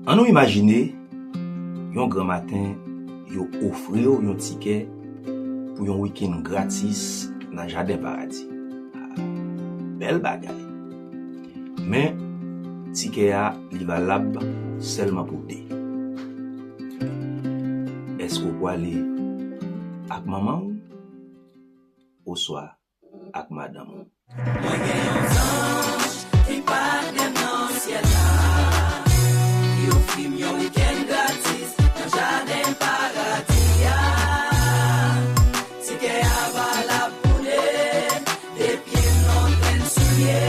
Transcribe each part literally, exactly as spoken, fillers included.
Ann nou imajine, yon gran maten, yo ofri w yon tikè pou yon wikenn gratis nan Jaden Paradi. Bèl bagay! Men, tikè a, li valab sèlman pou de. Èske w pwale ak manman w oswa ak madanm ou? Mwen gen yon zanj ki patnè m nan syèl la. Li ofri m yon wikenn gratis nan Jaden Paradi a. Tikè a valab pou de, de pye m nan grenn soulye.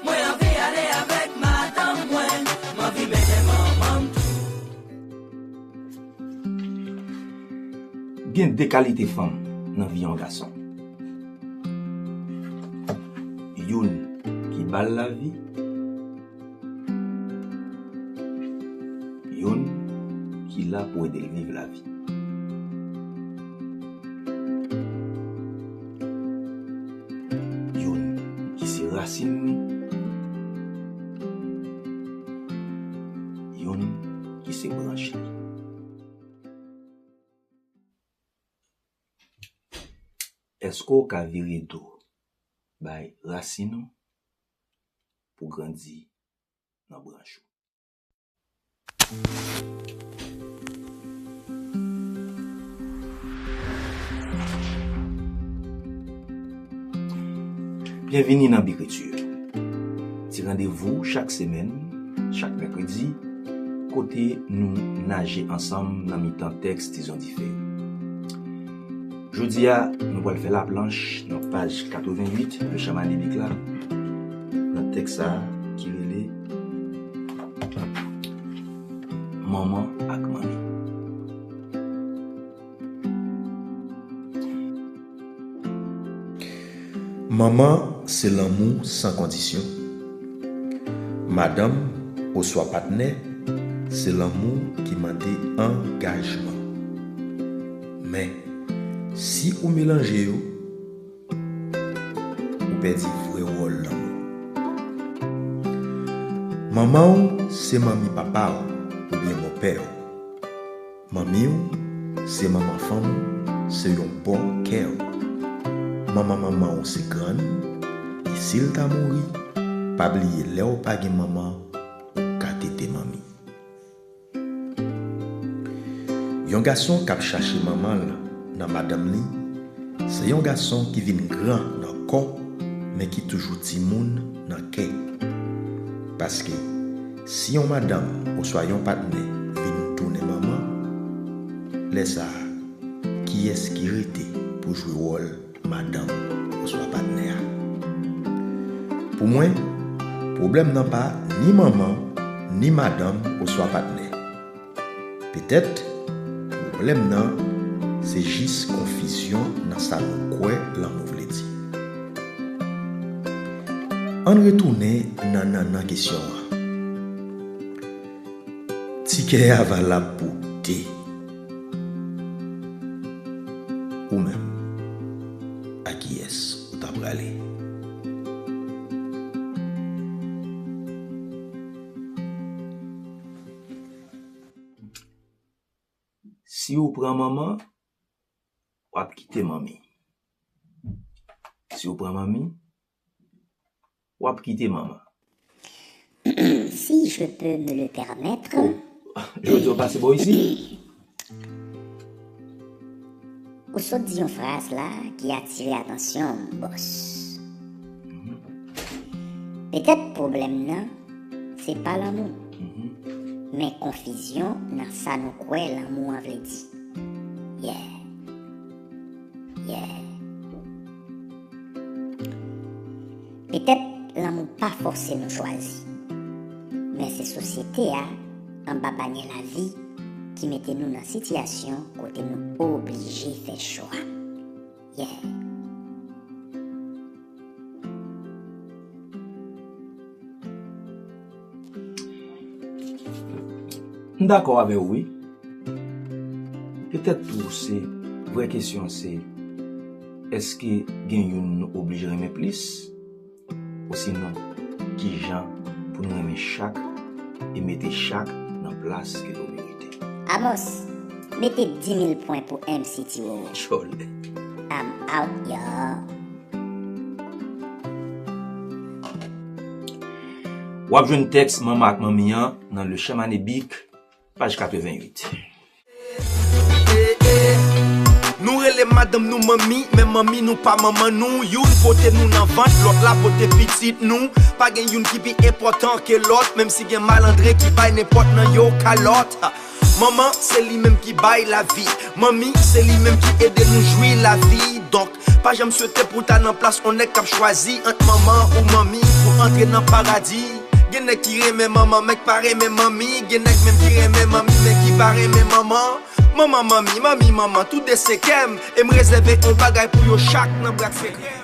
Mwen anvi ale avèk madanm mwen, m anvi mennen manman m tou. Gen de kalite fanm nan vi yon gason. Youn ki ba l lavi, youn ki la pou ede l viv lavi. Youn ki se rasin li, youn ki se branch li. Èske w ka vire do bay rasin ou pou grandi nan branch ou? Byenvini nan Bikriti, ti randevou chak semèn, chak mèkredi, kote nou naje ansanm nan mitan tèks Tizon Dife yo. Jodi a, nou pral fè laplanch nan paj katreventuit Le Chaman Biblik la, nan tèks sa a ki rele Manman ak Manmi. Manman se lanmou san kondisyon. Madanm oswa patnè se lanmou ki mande angajman. Men, si ou melanje yo, ou pèdi vrè wòl lanmou. Manman w se manmi papa w oubyen bòpè w. Manmi w se manman fanm ou, se yon bò kè w. Manman manman w se grann, e si l ta mouri, pa bliye lè w pa gen manman, ou ka tete manmi. Yon gason k ap chache manman l nan madanm li, se yon gason ki vin gran nan kò, men ki toujou timoun nan kè. Paske, si yon madanm oswa yon patnè vin tounen manman, lè sa a, kiyès ki rete pou jwe wòl madanm oswa patnè a? Pou mwen, pwoblèm nan pa ni manman, ni madanm oswa patnè. Petèt, pwoblèm nan se jis konfizyon nan sa nou kwè lanmou vle di. Ann retounen nan nannan kesyon an. Tikè a valab pou de. Ou menm, a kiyès ou ta prale? Si w pran manman, w ap kite manmi. Si w pran manmi, w ap kite manman. Si je peux me le permettre. Jodi w pase bò isi? Ou sot di yon fraz la ki atire atansyon m, bòs. Petèt pwoblèm nan se pa lanmou, men konfizyon nan sa nou kwè lanmou an vle di. Yeah. Yeah. Petèt lanmou pa fòse nou chwazi, men se sosyete a, anba banyè lavi, ki mete nou nan sitiyasyon kote nou oblije fè chwa. Yeah. M dakò avè w wi. Petèt tou se vrè kesyon se, èske gen youn nou oblije renmen plis? Osinon, kijan pou nou renmen chak e mete chak nan plas ke yo merite. Amos, mete dis mil pwen pou M C T Roro. Chole. I'm out, y'all. W ap jwenn tèks Manman ak Manmi an nan Le Chamanébic, paj katreventuit. Nou rele madanm nou manmi, men manmi nou pa manman nou. Youn pote nou nan vant, lòt la pote pitit nou. Pa gen youn ki pi enpòtan ke lòt, menm si gen malandren ki bay nenpòt nan yo kalòt. Manman, se li menm ki bay lavi. Manmi, se li menm ki ede nou jwi lavi. Donk, pa janm swete pou w ta nan plas on nèg k ap chwazi ant manman ou manmi pou antre nan paradi. Gen nèg ki renmen manman, men k pa renmen manmi. Gen nèg menm ki renmen manmi, men ki pa renmen manman. Manman, manmi, manmi, manman, tou de se kè m. E m rezève on bagay pou yo chak nan bwat sekrè.